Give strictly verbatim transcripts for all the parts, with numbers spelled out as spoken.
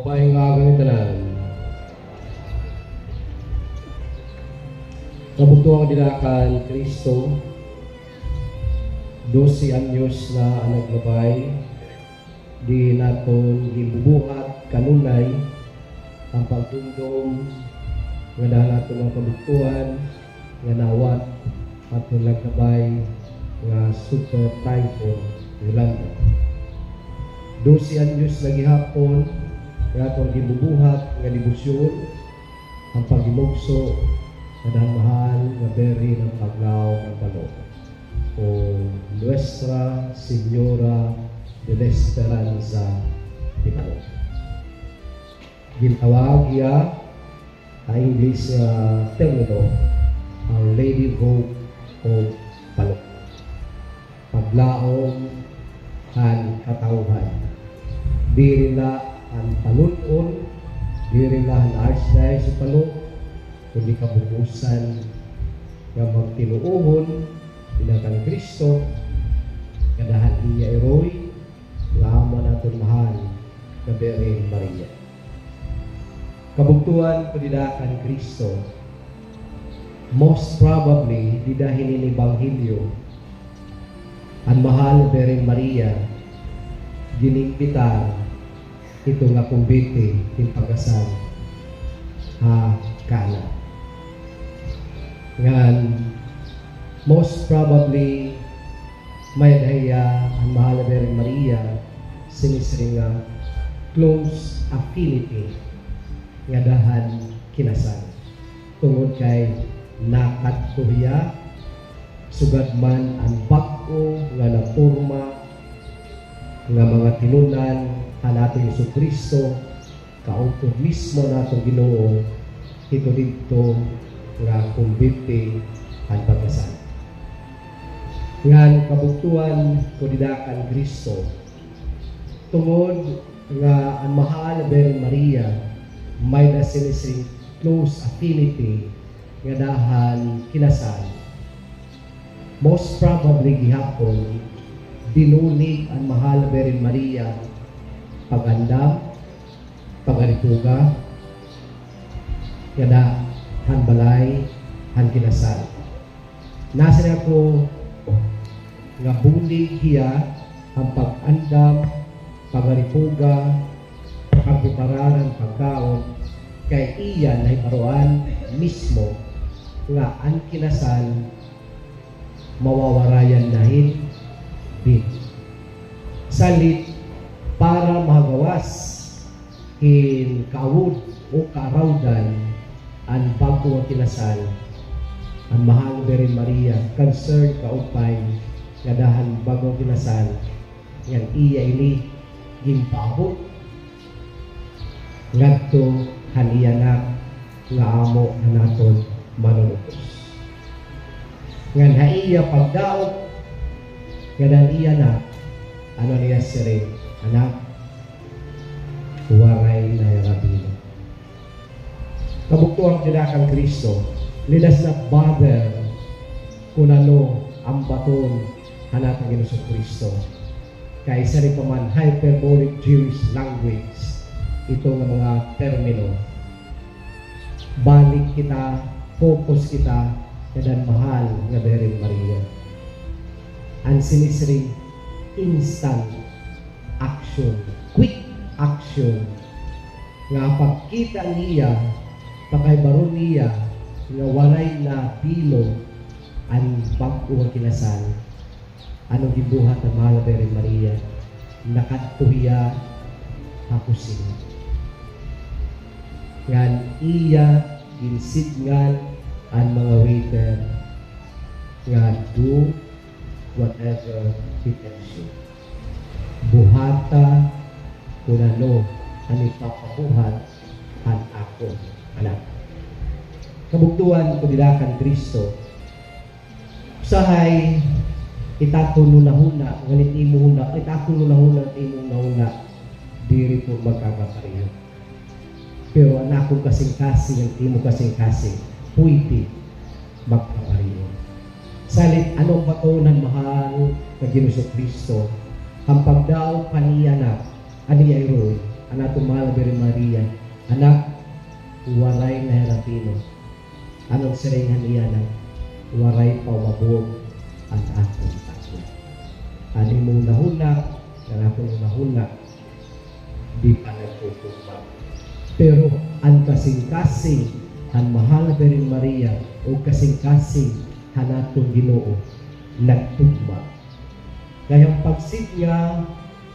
Maupay nga aga ngatanan. Kabugtoan ko dida kan Kristo, dose anyos na an naglabay, diin naton ginbubuhat kanunay an pagdumdom ngada han aton mga kabugtoan nga naawat aton naglabay nga Super Typhoon Yolanda. Dose anyos na gihapon nga aton ginbubuhat nga debosyon an paghimugso ngada han mahal nga Birhen han Paglaom han Palo, o Nuestra Señora de la Esperanza de Palo. Gintawag hiya ha English nga termino, Our Lady Hope of Palo. Paglaom han katawhan. Diri la han Palo-on, diri la han Archdiocese of Palo, kundi kabukosan nga magtinuohon dida kan Kristo, ngada han iya iroy, nga amo an aton mahal nga Birhen Maria. Kabugtoan ko dida kan Kristo, most probably dida hinin ebanghelyo, an mahal nga Birhen Maria gin-imbitar hito nga kumbite hin pagkasal ha Cana. Ngan, most probably, may-ada hiya an mahal nga Birhen Maria sinisiring nga close affinity ngada han kinasal. Tungod kay nakadto hiya, sugad man an bag-o nga naporma nga mga tinun-an han aton Jesucristo, kaupod mismo an aton Ginoo, hito didto nga kumbite han pagkasal. Ngan kabugtoan ko dida kan Kristo, tungod nga an mahal nga Birhen Maria may-ada sinisiring close affinity ngada han kinasal. Most probably gihapon, binulig an mahal nga Birhen Maria pag-andam, pag-aripuga ngada han balay han kinasal. Nasiring ako nga bulig hiya an pag-andam, pag-aripuga, pagpreparar han pagkaon, kay iya nahibaroan mismo nga an kinasal mawawarayan na hin bino. Salit para mahagawas hin kaawod o kaarawdan an bag-o nga kinasal, an mahal nga Birhen Maria concern kaupay ngada han bag-o nga kinasal, ngan iya ini ginpaabot ngadto han iya Anak nga amo an aton Manunubos. Ngan ha iya pagdaot ngada han iya Anak, ano an iya siring? Anak, waray na hira bino. Kabugtoan ko dida kan Kristo, let us not bother kun ano an baton han aton Ginoong Jesucristo. Kay sari pa man hyperbolic Jewish language ito nga mga termino. Balik kita, focus kita ngada han mahal nga Birhen Maria. An sinisiring instant action, quick action, nga pagkita niya, pagkahibaro niya nga waray na bino an bag-o nga kinasal. Ano ginbuhat han mahal nga Birhen Maria? Nakadto hiya ha kusina. Ngan iya ginsidngan an mga waiter nga, "Do whatever he tells you." Buhata kun ano an ipapabuhat han akon anak. Kabugtoan ko dida kan Kristo, usahay it aton hunahuna, ngan it imo huna-, it akon hunahuna, ngan it imo hunahuna, diri po magkakapareho. Pero an akon kasingkasing, an imo kasingkasing, pwede magkapareho. Salit, ano an baton han mahal nga Ginoong Jesucristo, han pagdaot han iya Anak, an iya iroy, An aton mahal nga Birhen Maria, "Anak, waray nahirapino." Ano an siring han iya anak? "Waray pa umabot an akon tagna." An imo hunahuna, an akon hunahuna, di pa nagtutugma. Pero an kasingkasing han mahal nga Birhen Maria o kasingkasing han aton Ginoo nagtugma. Kay an pagsidnga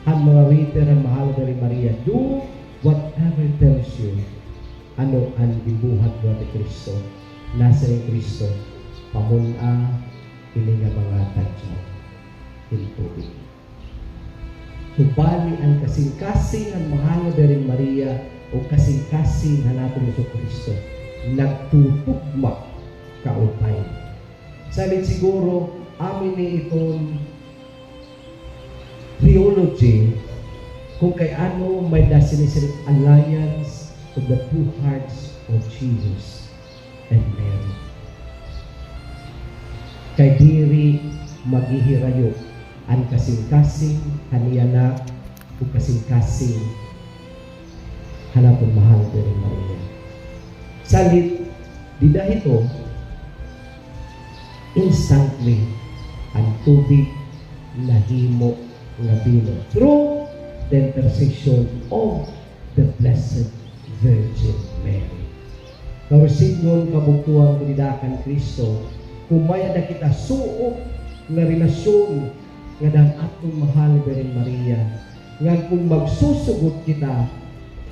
han mga waiter han mahal nga Birhen Maria, "Do whatever tells you." Ano an ginbuhat-buhat ni Cristo? Nasiring Cristo, "Pamun-a ini nga mga tadyaw hin tubig." Subali an kasingkasing han mahal nga Birhen Maria o kasingkasing han aton Jesucristo, nagtutugma kaupay. Salit siguro, amo ini iton theology, kon kay ano may-ada sinisiring Alliance of the Two Hearts of Jesus and Mary. Kay diri maghihirayo an kasingkasing han iya anak o kasingkasing han aton mahal nga Birhen Maria. Salit, dida hito, instantly, an tubig nahimo nga bino through the intercession of the Blessed Virgin Mary. Kaursidnon, kabugtoan ko dida kan Cristo, kon may-ada kita suot nga relasyon ngada han aton mahal nga Birhen Maria, ngan kon magsusugot kita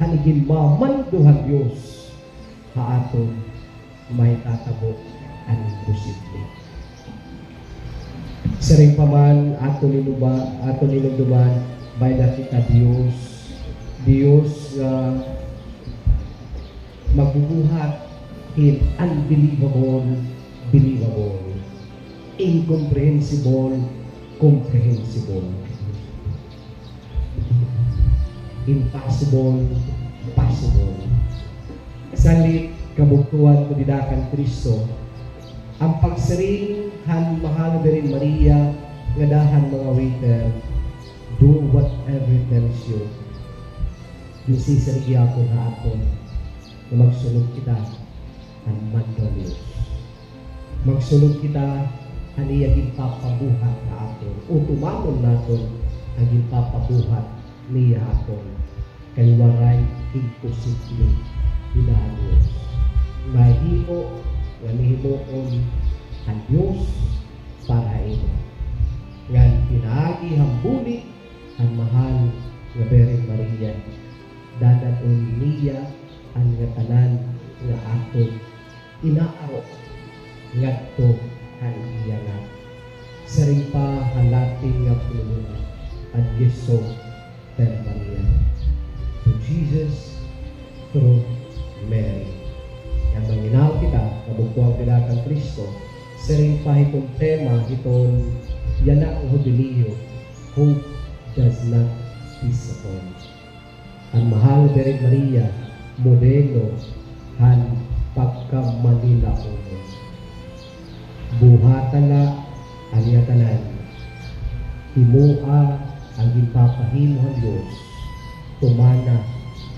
han iginmamando han Dios ha aton, mahitatabo an imposible. Siring pa man aton inuba-, aton inumduman, may-ada kita Dios, Dios nga magbubuhat hin unbelievable believable, incomprehensible comprehensible, impossible possible. Salit, kabugtoan ko dida kan Cristo, an pagsiring han mahal nga Birhen Maria ngada han mga waiter, "Do whatever tells you." Ginsisiring gihapon ha aton nga magsunod kita han mando han Dios. Magsunod kita han iya ginpapabuhat ha aton, o tumanon naton an ginpapabuhat niya ha aton. Kay waray imposible dida han Dios. Mahimo ngan himuon han Dios para ha imo. Ngan pinaagi han bulig han mahal nga Birhen Maria, dad-on niya an ngatanan nga aton inaaro ngadto han iya Anak. Siring pa han Latin nga pulong, "Ad Iesu per Maria." To Jesus through Mary. Ngan manginaw kita, kabugtoan kita kan Cristo, siring pa hiton tema hiton yana nga Hubileo, "Hope does not disappoint." An mahal nga Birhen Maria, modelo han pagkamanilaon. Buhata la an ngatanan, himoa an ginpapahimo han Dios, tumana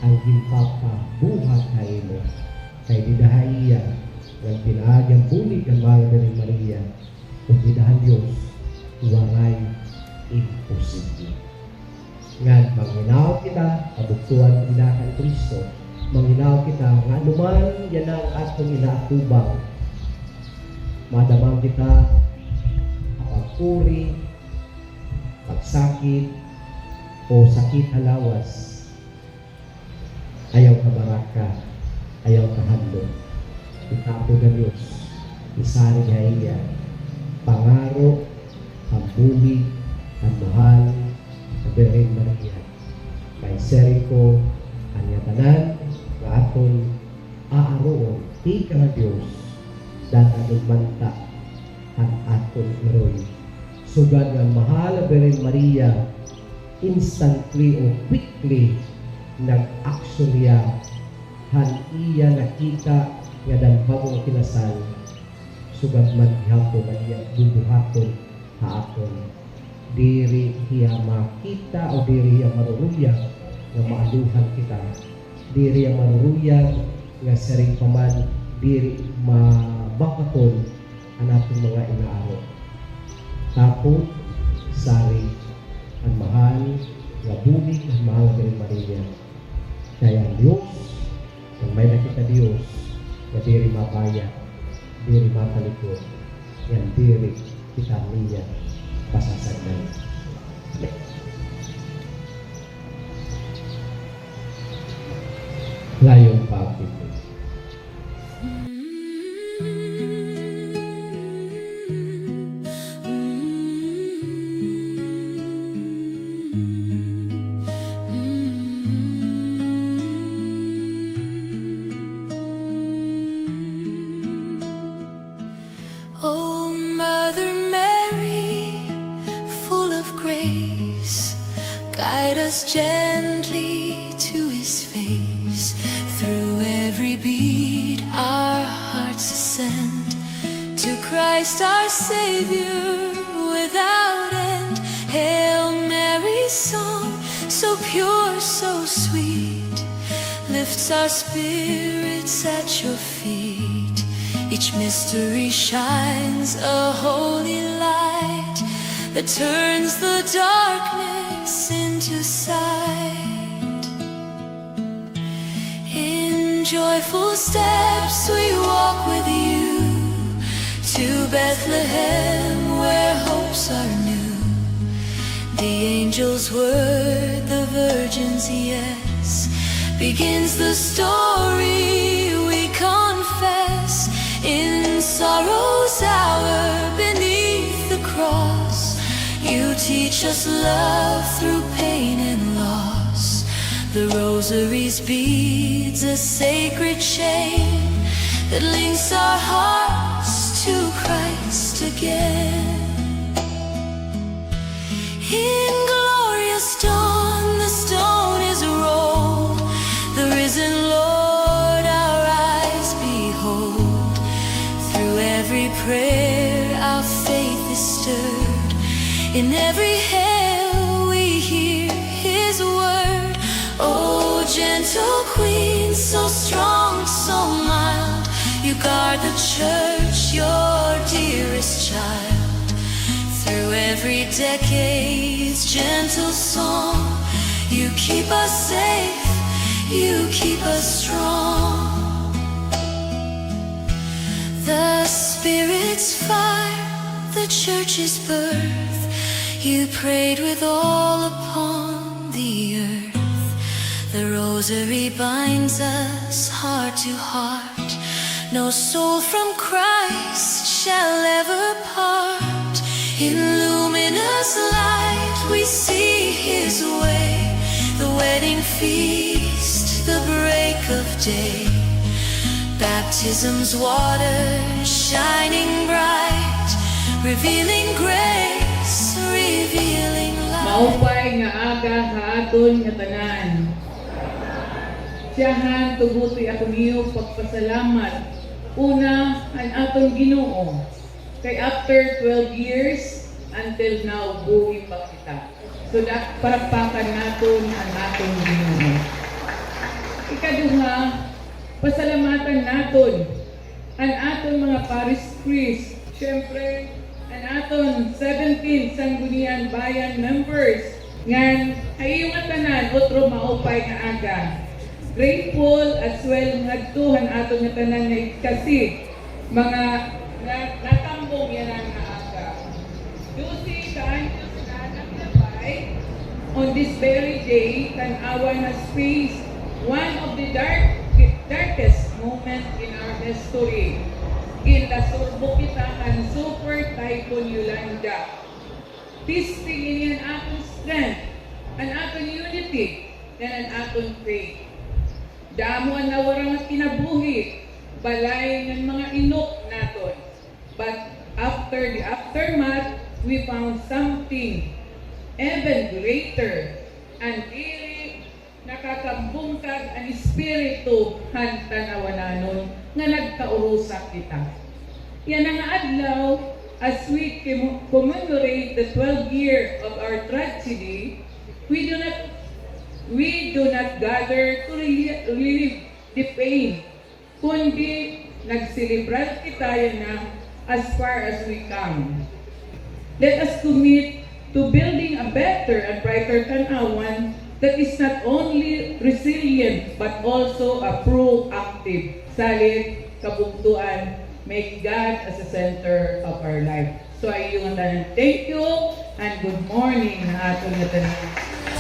an ginpapabuhat ha imo, kay dida ha iya ngan pinaagi an bulig han mahal nga Birhen Maria, ug dida han Dios, waray imposible. Ngan manginaw kita, kabugtoan kita kan Cristo, manginaw kita nga ano man yana nga aton inaatubang, madama kita ha pagkuri, pagsakit, o sakit ha lawas. Ayaw kabaraka, ayaw kahadlok. Itapod ha Dios, isarig ha iya, pangaro han bulig han mahal nga Birhen Maria. Kay siring ko, an ngatanan nga aton aaroon tikang ha Dios, dad-on man ta han aton iroy. Sugad nga an mahal nga Birhen Maria, instantly o quickly nag-action hiya han iya nakita ngada han bag-o nga kinasal, sugad man gihapon an iya bubuhaton ha aton. Diri hiya makita o diri hiya maruruyag Maaluhan kita, diri iya maruruyag, nga siring pa man diri mabakaton an aton mga inaaro. Tapon, sari an mahal nga bulig, an mahal nga Birhen Maria. Kay an Dios, kon may-ada kita Dios, nga diri mabayad, diri matalikod, ngan diri kita niya pasasagdan. Layon pa, Pinoy. O Mother Mary, full of grace, guide us gently to his face. Through every beat our hearts ascend to Christ our Savior without end. Hail Mary's song, so pure, so sweet, lifts our spirits at your feet. Each mystery shines a holy light that turns the darkness into sight. In joyful steps we walk with you to Bethlehem, where hopes are new. The angel's word, the virgin's yes, begins the story we confess. In sorrow's hour, beneath the cross, you teach us love through pain and loss. The rosary's beads, a sacred chain that links our hearts to Christ again. In glorious dawn the stone is rolled, the risen Lord our eyes behold. Through every prayer our faith is stirred, in every hail we hear his word. O gentle Queen, so strong, so mild, you guard the church, your dearest child. Through every decade's gentle song, you keep us safe, you keep us strong. The Spirit's fire, the church's birth, you prayed with all upon the earth. The rosary binds us heart to heart. No soul from Christ shall ever part. In luminous light we see his way, the wedding feast, the break of day. Baptism's water shining bright, revealing grace, revealing light. Maupay nga aga ha aton nga tanan. Tiyahan, tuguti ako niyo pagpasalamat. Una, an aton Ginoo. Kay after twelve years, until now, buhi pa kita. So, da-, palakpakan naton an aton Ginoo. Ikaduha, pasalamatan naton an aton mga parish priest. Siyempre, an aton seventeen Sangguniang Bayan members. Ngan, ha iyo ngatanan, utro maupay nga aga. Grateful as well ngadto han aton ngatanan nga igkasi, mga na-, natambong yana nga aga. Dose ka anyos na naglabay, on this very day, Tanauan has faced one of the dark-, darkest moment in our history. Ginlasurbo kita han Super Typhoon Yolanda. Testing ini an aton strength, an aton unity, ngan an aton faith. Damo an nawara nga kinabuhi, balay ngan mga inok naton. But after the aftermath, we found something even greater, an diri nakakabungkag an espiritu han Tanauananon nga nagkaurusa kita. Yana nga adlaw, as we commo-, commemorate the twelve year of our tragedy, we do not, We do not gather to reli- relieve the pain, kundi nagselebrar kita yana as far as we come. Let us commit to building a better and brighter Tanauan that is not only resilient but also a proactive. Salit, kabugtoan, make God as the center of our life. So, ay iyo nga tanan, thank you and good morning ha aton nga tanan.